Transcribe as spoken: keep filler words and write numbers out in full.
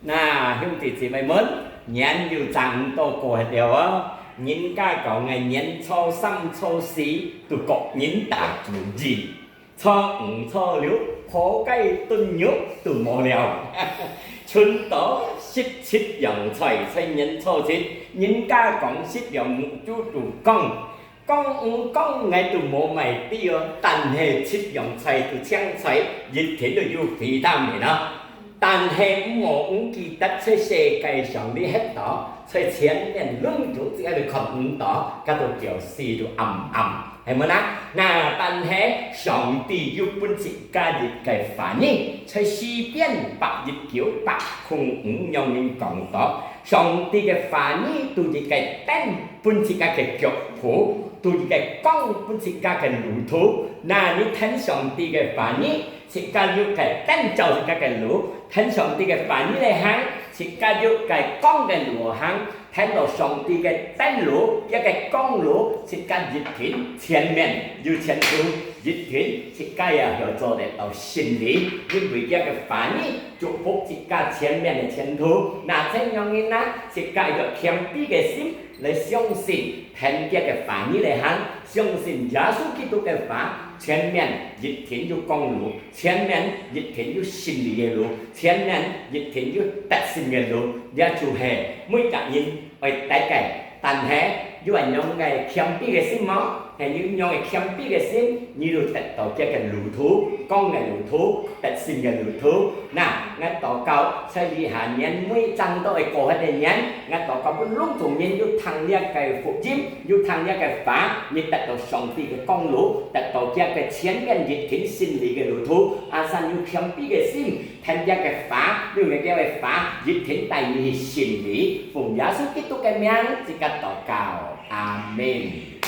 那，兄弟姊妹們，年又差毋多過忒了哦。人家講个年初三、初四，都各人打主意，初五、初六，破戒燉肉都無了。賰到食七樣菜，在年初七，人家講食了目珠都光， 講毋講𠊎都無買知哦，但係七樣菜都青菜，一定都有維他命啊。但係毋好毋記得，在世界上你歇到，在前面攏總只係看毋到，該都表示都暗暗，係無啦？那但係上帝有分自家一个話語，在詩篇百一九百空五樣人講到，上帝个話語都一个燈分自家个腳步， 都一个光分自家个路途。那你聽上帝个話語，自家有个燈照自家个路；聽上帝个話語來行，自家有个光个路行。聽到上帝个燈路，一个光路，自家一定前面有前途，一定自家也會做得到勝利，因為佢个話語祝福自家前面个前途。那怎樣呢？自家有謙卑个心， 來相信，聽佢个話語來行，相信耶穌基督个話，前面一定有光路，前面一定有勝利个路，前面一定有得勝个路，這就係每个人愛得个。但係有恁樣个謙卑个心無？係有恁樣个謙卑个心，你就得到佢个路途，光个路途，得勝个路途。那，𠊎禱告，在這下年尾正到个過忒个年， 𠊎禱告分攏總人有聽這个福音，有聽這个話，你得到上帝个光路，得到佢个前面一定勝利个路途。阿三有謙卑个心，聽這个話，用佢个話，一定帶你去勝利。奉耶穌基督个名，自家禱告，阿門。